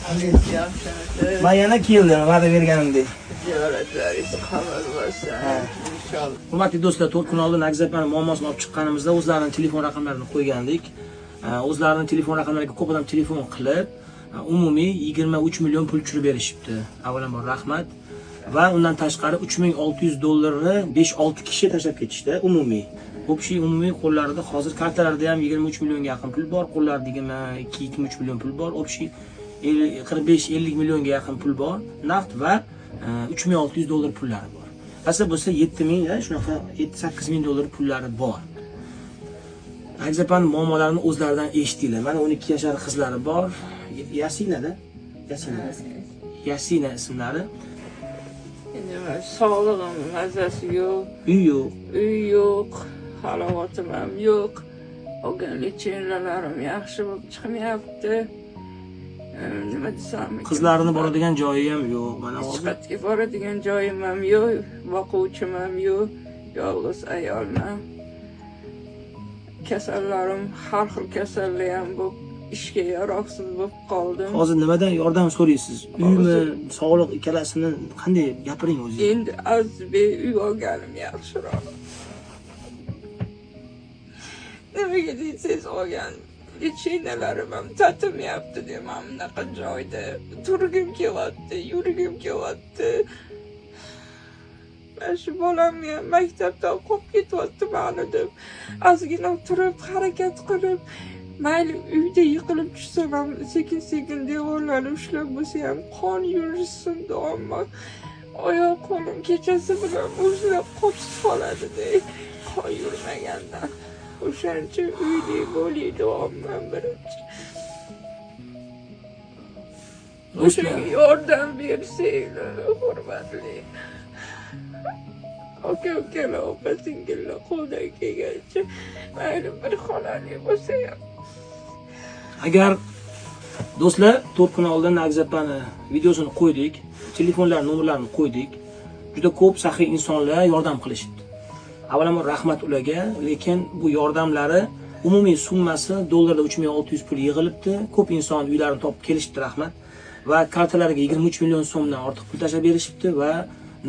Yaxshimisiz? Men yana keldim, va'da berganimdek. Ziyoratlaringiz qabul bo'lsin. Inshaalloh. Hurmatli do'stlar, 4 kun oldin Nargiz opani muammosini olib chiqqanimizda o'zlarining telefon raqamlarini qo'ygandik. O'zlarining telefon raqamlariga ko'p odam telefon qilib, umumiy 23 million pul tushirib berishibdi. Avvalambor rahmat. Va undan tashqari 3600 dollarni 5-6 kishi tashlab ketishdi umumiy. Общий umumiy qo'llarida hozir kartalarda ham 23 millionga yaqin pul bor, qo'llarida 22-23 million pul bor, общий 45-50 millionga yaqin pul bor, naqd va 3600 dollar pullari bor. Rosa bo'lsa 7000, shunaqa 7-8 ming dollar pullari bor. Nargiz opani muammolarini o'zlaridan eshitdinglar. Mana 12 yashar qizlari bor. Yasina-da? Yasina. Yasina ismlari. Endi sog'lig'im mazasi yo'q. Uy yo'q. Uy yo'q, halovatim ham yo'q. Olgan lecheniyalarım yaxshi bo'lib chiqmayapti. Nima desam ekan? Qizlarini boradigan joyi ham yo'q. Mana hech qayerga boradigan joyim ham yo'q, boquvchim ham yo'q, yolg'iz ayolman. Kasallarim, har xil kasallar ham bo'lib, ishga yaroqsiz bo'lib qoldim. Hozir nimadan yordam so'raysiz? Uymi, sog'liq ikkalasini qanday gapiring o'zingiz? Endi Azizbek uy olganim yaxshiroq. Nimaga desangiz olgan lecheniyalarım ham tatimayapti deyman bunaqa joyda. Turgim kelyapti, yurgim kelyapti. Mana shu bolamni ham maktabdan qolib ketyapti mani deb. Ozgina turib, harakat qilib, mayli uyda yiqilib tushsam ham sekin-sekin devorlarni ushlab bo'lsa ham qon yursin deyapman. Oyoq qo'lim kechasi bilan muzlab qotib qoladi-da, qon yurmagandan. O'shancha uyli bo'lay deyapman birinchi. O'shanga yordam bersanglar, hurmatli aka ukalar, opa singillar, qo'ldan kelgancha mayli bir xonali bo'lsa ham. Agar do'stlar, 4 kun oldin Nargiz opani videosini qo'ydik, telefonlar nomerlarini qo'ydik. Juda ko'p saxiy insonlar yordam qilishibdi. Avvalambor rahmat ularga, lekin bu yordamlari umumiy summasi dollarda 3600 pul yig'ilibdi. Ko'p inson uylarini topib kelishibdi, rahmat. Va kartalariga 23 million so'mdan ortiq pul tashlab berishibdi va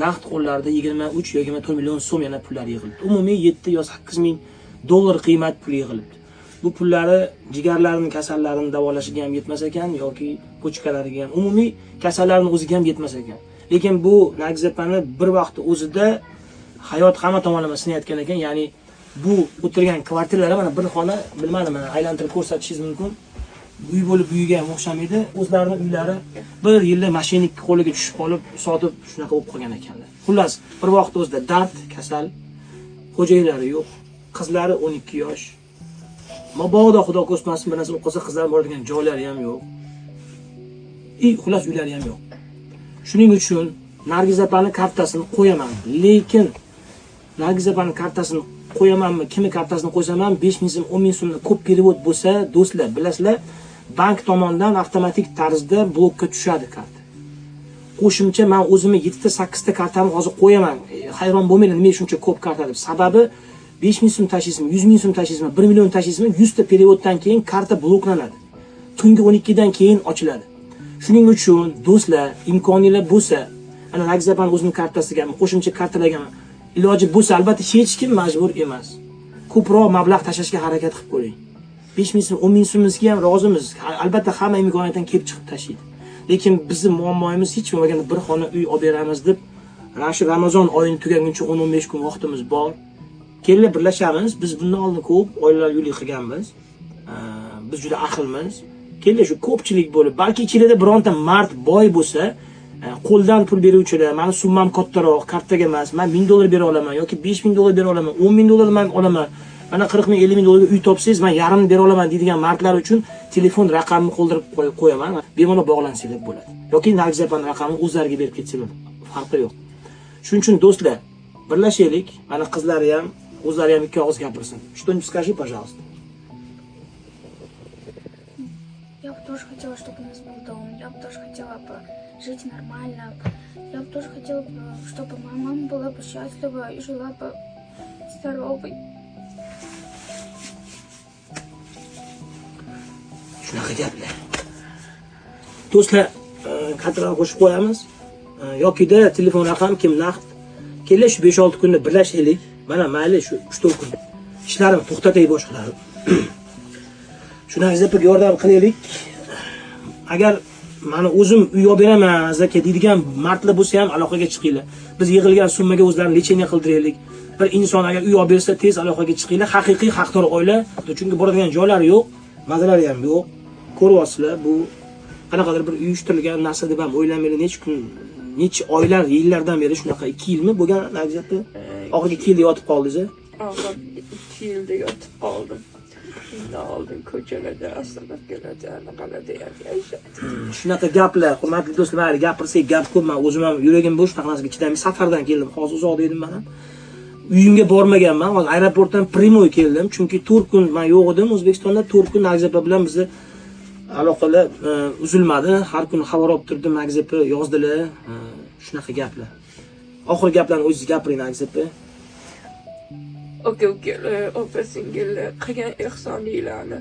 naqd qo'llarida 23 yoki 24 million so'm yana pullar yig'ilibdi. Umumiy 7 yo 8 ming dollar qiymat pul yig'ilibdi. Bu pullari jigarlarini, kasallarini davolashiga ham yetmas ekan yoki pochkalariga ham, umumiy kasallarning o'ziga ham yetmas ekan. Lekin bu Nargiz opani bir vaqt o'zida hayot hamma tomonlama sinayotgan ekan. Ya'ni bu o'tirgan kvartiralari mana bir xona, bilmadim, mana aylantirib ko'rsatishingiz mumkin. Uy bo'lib uyiga ham o'xshamaydi. O'zlarining uylari bir yilda mashinik qo'liga tushib qolib, sotib shunaqa bo'lib qolgan ekanlar. Xullas, bir vaqt o'zida dard, kasal, xo'jayinlari yo'q, qizlari 12 yosh. Mabodo xudo ko'rsatmasin, bir narsa bo'lib qolsa qizlar boradigan joylari ham yo'q. Xullas uylari ham yo'q. Shuning uchun Nargiz opani kartasini qo'yaman. Lekin Nargiz opani kartasini qo'yamanmi, kimni kartasini qo'ysam ham 5 ming so'm, 10 ming so'mdan ko'p perevod bo'lsa, do'stlar, bilasizlar, bank tomonidan avtomatik tarzda blokka tushadi karta. Qo'shimcha men o'zimni 7 ta 8 ta kartamni hozir qo'yaman. Hayron bo'lmanglar, nimaga shuncha ko'p karta deb. Sababi 5 ming so'm tashlaysizmi, 100 ming so'm tashlaysizmi, 1 million tashlaysizmi, 100 ta perevoddan keyin karta bloklanadi. Tungi 12 dan keyin ochiladi. Shuning uchun do'stlar, imkoninglar bo'lsa, ana Nargiz opani o'zining kartasiga, qo'shimcha kartalarga iloji bo'lsa, albatta hech kim majbur emas. Ko'proq mablag' tashlashga harakat qilib ko'ring. 5 ming so'm, 10 ming so'mimizga ham rozimiz. Albatta hamma imkoniyatdan kelib chiqib tashlaydi. Lekin bizning muammoimiz hech bo'lmaganda bir xona uy olib beramiz deb, mana shu Ramazon oyini tugaguncha 10-15 kun vaqtimiz bor. Kelinglar birlashamiz. Biz bundan oldin ko'p oilalar uylik qilganmiz. Biz juda ahilmiz. Kelinglar shu ko'pchilik bo'lib, balki ichida bironta mard boy bo'lsa, qo'ldan pul beruvchilar, meni summam kattaroq, kartaga emas, men 1000 dollar bera olaman yoki 5000 dollar bera olaman, 10 ming dollar men olaman. Mana 40 ming, 50 ming dollarga uy topsangiz, men yarmini bera olaman deydigan mardlar uchun telefon raqamini qoldirib qo'yaman. Bemalol bog'lansanglar bo'ladi. Yoki Nargiz opaning raqamini o'zlariga berib ketsanglar, farqi yo'q. Shuning uchun do'stlar, birlashaylik. Mana qizlari ham, o'zlari ham ikki og'iz gapirsin. Что-нибудь скажи, пожалуйста. Я бы тоже хотела, чтобы у нас был дом. Я бы тоже хотела бы жить нормально. Я бы тоже хотела, чтобы моя мама была бы счастлива и жила бы здоровой. Shunaqa gaplar. Do'stlar, kartalarni qo'shib qo'yamiz. Yokida telefon raqam kim naqd kelib shu 5-6 kunda birlashaylik. Mana mayli shu 3-4 kun ishlarimni to'xtatay boshqalarni. Shu Nargiz opaga yordam qilaylik. Agar mani o'zim uy olib beraman aka deydigan mardlar bo'lsa ham aloqaga chiqinglar. Biz yig'ilgan summaga o'zlarini lecheniya qildiraylik. Bir inson agar uy olib bersa tez aloqaga chiqinglar. Haqiqiy haqdor oila, chunki boradigan joylari yo'q, mazalari ham yo'q. Ko'ryapsizlar, bu qanaqadir bir uyushtirilgan narsa deb ham o'ylamanglar. Necha kun, necha oylar, yillardan beri shunaqa 2 yilmi bo'lgan Nargiz opa? Oxirgi 2 yilda yotib qoldingiz. Oxir 2 yilda yotib qoldim. Undan oldin ko'chalarda, остановка larda, anaqalarda ham yashadim. Shunaqa gaplar, hurmatli do'stlar, mayli gapirsak gap ko'p, men o'zim ham yuragim bo'sh, shunaqa narsaga chidamay safardan keldim. Hozir uzoqda edim men ham. Uyimga bormaganman, hozir aeroportdan прямой keldim, chunki 4 kun men yo'q edim O'zbekistonda, 4 kun Nargiz opa bilan bizni aloqalar uzilmadi. Har kuni xabar olib turdim, Nargiz opa yozdilar, shunaqa gaplar. Oxirgi gaplarni o'zingiz gapiring Nargiz opa. Aka ukalar, opa singillar qilgan ehsoninglarni,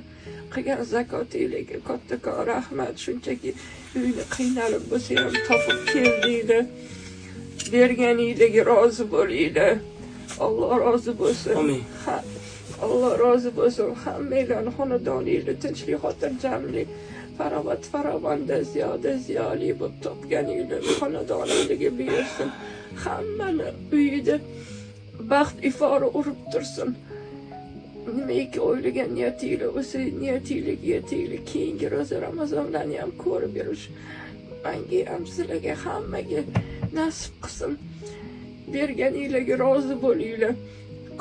qilgan zakotinglarga kattakon rahmat. Shunchaki uyni qiynalib bo'lsa ham topib keldinglar. Berganinglarga rozi bo'linglar. Alloh rozi bo'lsin. Amin. Ha, Alloh rozi bo'lsin. Hammanglarni xonadoninglar tinchlik, xotirjamlik, farog'at farovonda, ziyoda ziyoli bo'lib topganinglar xonadoninglarga buyursin. Hammani uyida baxt ifori urib tursin. Nimaiki o'ylagan niyatinglar bo'lsa, niyatinglarga yetinglar. Keyingi ro'za Ramazonlarni ham ko'rib yurish menga ham, sizlarga, hammaga nasib qilsin. Berganinglarga rozi bo'linglar.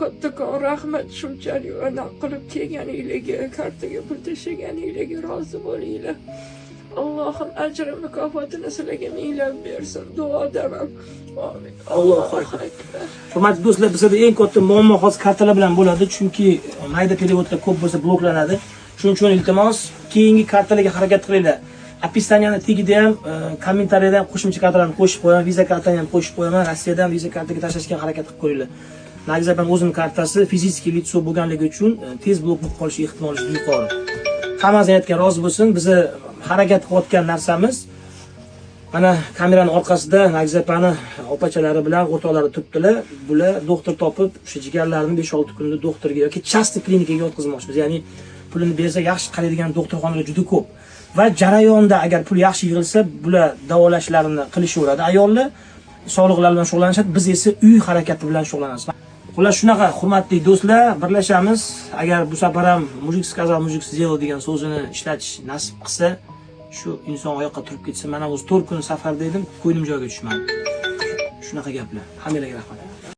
Kattakon rahmat shunchalik anaqa qilib kelganinglarga, kartaga pul tashlaganinglarga rozi bo'linglar. Allohim ajri mukofotini sizlarga minglab bersin. Duodaman. Amin. Allohu akbar. Hurmatli do'stlar, bizda eng katta muammo hozir kartalar bilan bo'ladi, chunki mayda перевод lar ko'p bo'lsa bloklanadi. Shuning uchun iltimos, keyingi kartalarga harakat qilinglar. Описание ni tagida ham, kommentariyada ham qo'shimcha kartalarni qo'shib qo'yaman, Visa kartani ham qo'shib qo'yaman. Rossiyadan Visa kartaga tashlashga harakat qilib ko'ringlar. Nargiz opam o'zining kartasi fizический лицо bo'lganligi uchun tez blok bo'lib qolishi ehtimoli juda yuqori. Hammasi aytgan rozi bo'lsin. Biz harakat qilayotgan narsamiz mana kamerani orqasida Nargiz opani opachalari bilan o'rtoqlari turibdilar. Bular doktor topib, o'sha jigarlarini 5-6 kunda doktorga yoki частный klinikaga yotqizmoqchimiz. Ya'ni pulini bersa yaxshi qaraydigan doktorxonalar juda ko'p. Va jarayonda agar pul yaxshi yig'ilsa, bular davolashlarini qilishaveradi. Ayollar sog'liqlari bilan shug'ullanishadi, biz esa uy harakati bilan shug'ullanamiz. Xullas shunaqa hurmatli do'stlar, birlashamiz. Agar bu safar ham мужик сказал, мужик сделал degan so'zini ishlatish nasib qilsa, shu inson oyoqqa turib ketsa, mana o'zi 4 kun safarda edim, ko'nglim joyiga tushmadi. Shunaqa gaplar. Hammanglarga rahmat.